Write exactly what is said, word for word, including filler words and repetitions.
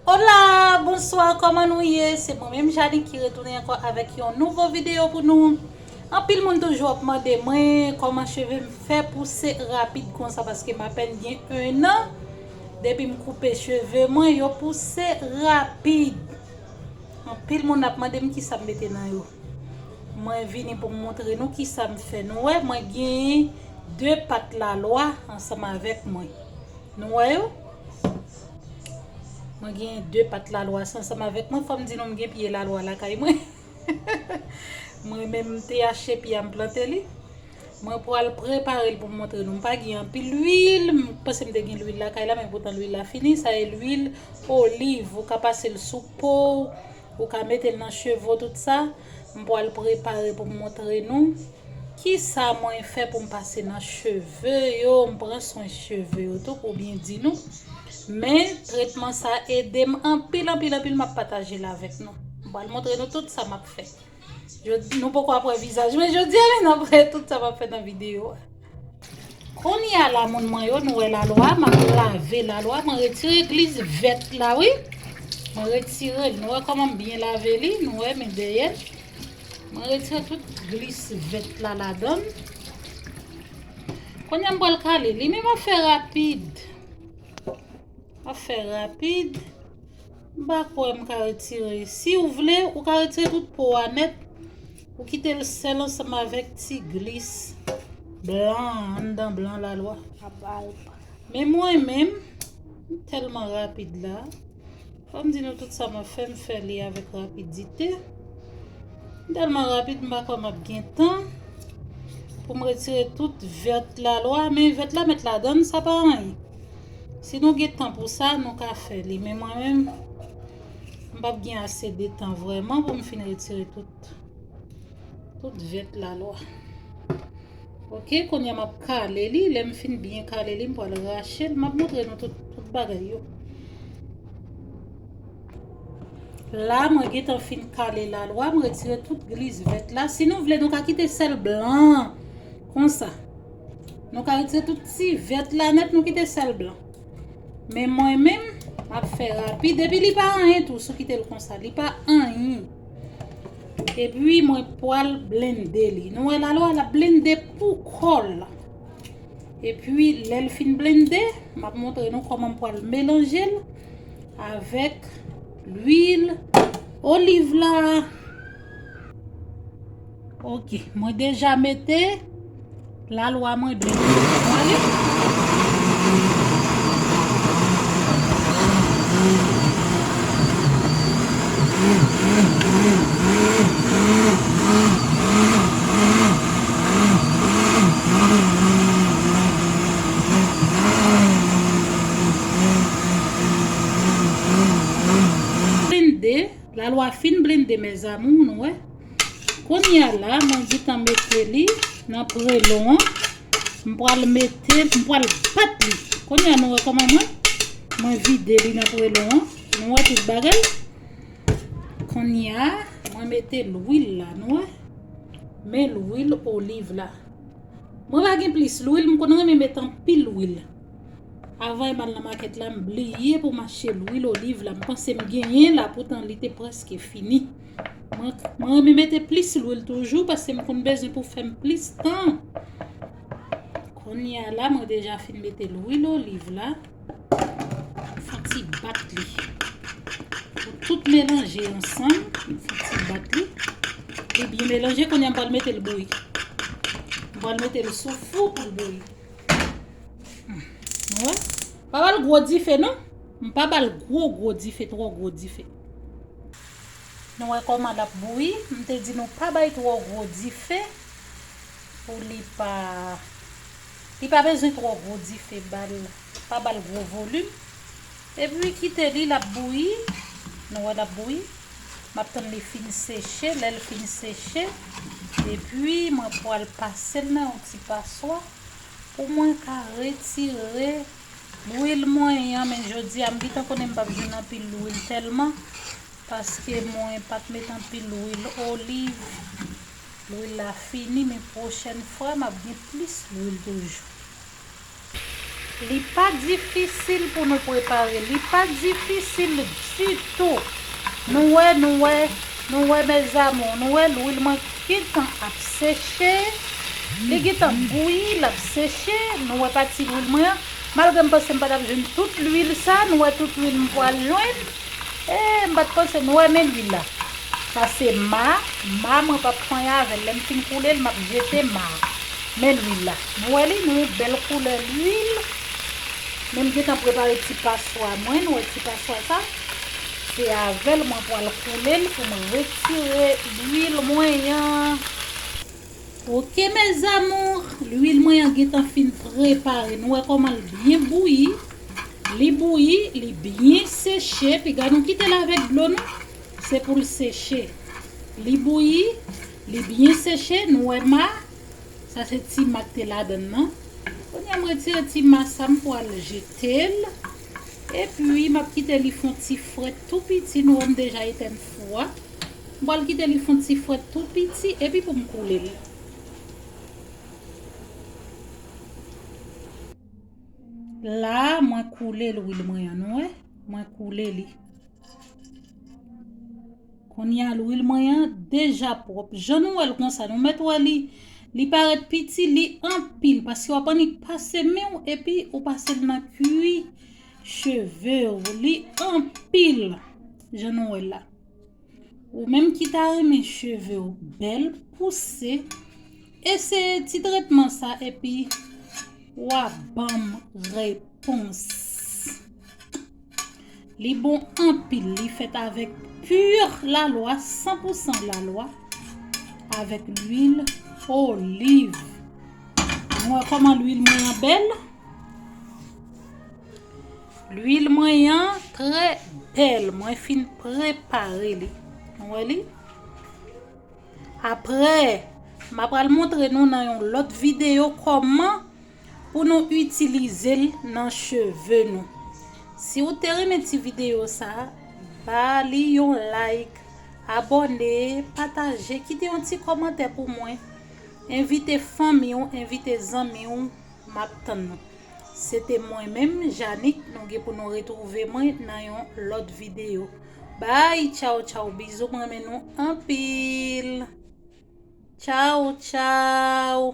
Hola, bonswa, kòman nou ye? Se mwen menm Jani ki retounen ankò avèk yon nouvo videyo pou nou. Anpil moun toujou ap mande mwen kòman cheve m fè pouse rapid konsa, paske m apèn gen ennan depi m koupe cheve mwen, yo pouse rapid. Anpil moun ap mande m kisa m mete nan yo. Mwen vini pou m montre nou kisa m fè. Nou wè, mwen gen de pat lalwa ansanm avèk mwen. Nou wè yo? Mwen gen de pat lalwa sa ansanm avèk mwen. Fò m di nou, m gen pye lalwa lakay mwen. Mwen menm, m te achte pye a, m plante li. Mwen pral prepare l pou m montre nou. M pa gen anpil lwil. M panse m te gen lwil lakay la, men poutan lwil la fini. Sa e lwil oliv. Ou ka pase l sou po w, ou ka mete l nan cheve w, tout sa. M pral prepare pou m montre nou kisa mwen fè pou m pase nan cheve yo. M pran swen cheve yo tou, pou byen di nou. Men, tretman sa ede m anpil, anpil, anpil. M ap pataje l avèk nou. M pral montre nou tout sa m ap fè. Jodi, nou poko ap wè vizaj mwen jodi a, men n ap wè tout sa m ap fè nan videyo a. Kounye a la, moun mwen yo, nou wè lalwa, m ap lave lalwa, mwen retire glis vèt la, wi. Mwen retire l, nou wè kòman m byen lave li, nou wè, men dèyè l. Mwen retire tout glis vèt la ladan l. Kounye a m pral kale li, men m ap fè rapid. M ap fè rapid. M pa kwè m ka retire. Si w vle, ou ka retire tout po a nèt. Ou kite l sèl ansanm avèk ti glis blan an, anndan blan lalwa. Men mwen menm, m tèlman rapid la. Fò m di nou tout sa m ap fè, m fè li avèk rapidite. M tèlman rapid, m pa kwè m ap gen tan pou m retire tout vèt lalwa, men vèt la mèt ladan l, sa pa anyen. Si nou gen tan pou sa, nou ka fè li, men mwen menm, m p ap gen ase de tan vrèman pou m fin retire tout, tout vèt lalwa. Oke, kounye a m ap kale li, lè m fin byen kale li, m pral rache l, m ap montre nou tout, tout bagay yo. La, mwen gentan fin kale lalwa, m retire tout glis vèt la. Si nou vle, nou ka kite sèl blan an, konsa. Nou ka retire tout ti vèt la nèt, nou kite sèl blan. Men mwen menm, m ap fè rapid. Epi li pa anyen tou, si w kite l konsa, li pa anyen. Epi mwen pral blende li. Nou wè lalwa, l ap blende pou kò l. Epi, lè l fin blende, m ap montre nou kòman m pral melanje l avèk lwil oliv la. Oke, mwen deja mete lalwa mwen blende. Wale. Blende, lalwa fin blende, mes amours, nou wè. Kounye a la, mwen gentan mete li nan prelon an. M pral mete, m pral bat li. Kounye a, nou wè kòman mwen, mwen vide li nan prelon an. Nou wè tout bagay. Kounye a, mwen mete lwil la, nou wè. Men lwil oliv la. Mwen pa gen plis lwil, m konn renmen mete anpil lwil. Avan m al nan makèt la, m bliye pou m achte lwil oliv la. M panse m genyen la, poutan li te prèske fini. Mwen, mwen renmen mete plis lwil toujou, paske m konn bezwen pou fè m plis tan. Kounye a la, mwen deja fin mete lwil oliv la. Fè ti bat li. Pou tout melanje ansanm, fè ti bat li. Li byen melanje, kounye a m pral mete l bouyi. M pral mete l sou fou pou l bouyi. Hmm. Nou wè? Pa ba l gwo dife, non. M pa ba l gwo, gwo dife, twò gwo dife. Nou wè kòman l ap bouyi. M te di nou pa bay twò gwo dife pou li pa, li pa bezwen twò gwo dife, ba l, pa ba l gwo volim. Epi kite li, l ap bouyi. Nou wè l ap bouyi. M ap tann li fin seche. Lè l fin seche, epi mwen pral pase l nan yon ti paswa pou mwen ka retire lwil mwen an. Men jodi a, m gentan konnen m p ap jwenn anpil lwil tèlman, paske mwen pa t met anpil lwil oliv. Lwil la fini, men pwochèn fwa, m ap gen plis lwil toujou. Li pa difisil pou nou prepare, li pa difisil ditou. Nou wè, nou wè, nou wè, mes amours, nou wè lwil mwen gentan ap seche, li gentan bouyi, l ap seche, nou wè pati lwil mwen an. Malgre m panse m pa t ap jwenn tout lwil sa, nou wè tout lwil m pral jwenn. E, m pa t panse, nou wè, men lwil la. Sa se ma, ma mwen p ap fanyen avè l. Lè m fin koule l, m ap jete ma. Men lwil la. Nou wè li, nou wè bèl koulè lwil. Men m gentan prepare ti paswa mwen, nou wè ti paswa sa. Se avè l mwen pral koule l pou m retire lwil mwen an. Ok, mes amours, lwil mwen an gentan fin prepare. Nou wè kòman l byen bouyi. Li bouyi, li byen seche. Piga nou kite l avèk dlo nou. Se pou l seche. Li bouyi, li byen seche. Nou wè ma. Sa se ti ma k te ladann nan. Kounye a m retire ti ma sa m pral jete l. Epi m ap kite li fon ti frèt tou piti. Nou wè m deja etèn fou a. M pral kite li fon ti frèt tou piti epi pou m koule l. La, mwen koule lwil mwen an, nou wè? Mwen koule li. Kounye a, lwil mwen an deja pwòp. Jan nou wè l konsa, nou mèt wè li, li parèt piti, li anpil, paske w ap annik pase men w epi ou pase l nan kwi cheve w. Li anpil, jan nou wè l la. Ou menm ki ta renmen cheve w bèl, pouse, eseye ti tretman sa epi w a ban m repons. Li bon anpil, li fèt avèk pur lalwa, san pou san lalwa, avèk lwil oliv. Nou wè kòman lwil mwen an bèl? Lwil mwen an trè bèl, mwen fin prepare li. Nou wè li? Apre, m ap pral montre nou nan yon lòt videyo kòman pou nou itilize l nan cheve nou. Si w te renmen ti videyo sa, ba li yon like, abòne, pataje, kite yon ti kòmantè pou mwen. Envite fanmi w, envite zanmi w, m ap tann nou. Se te mwen menm, Janik, nou gen pou nou retwouve mwen nan yon lòt videyo. Bye, tchaw, tchaw, bizou, m renmen nou anpil. Tchaw, tchaw.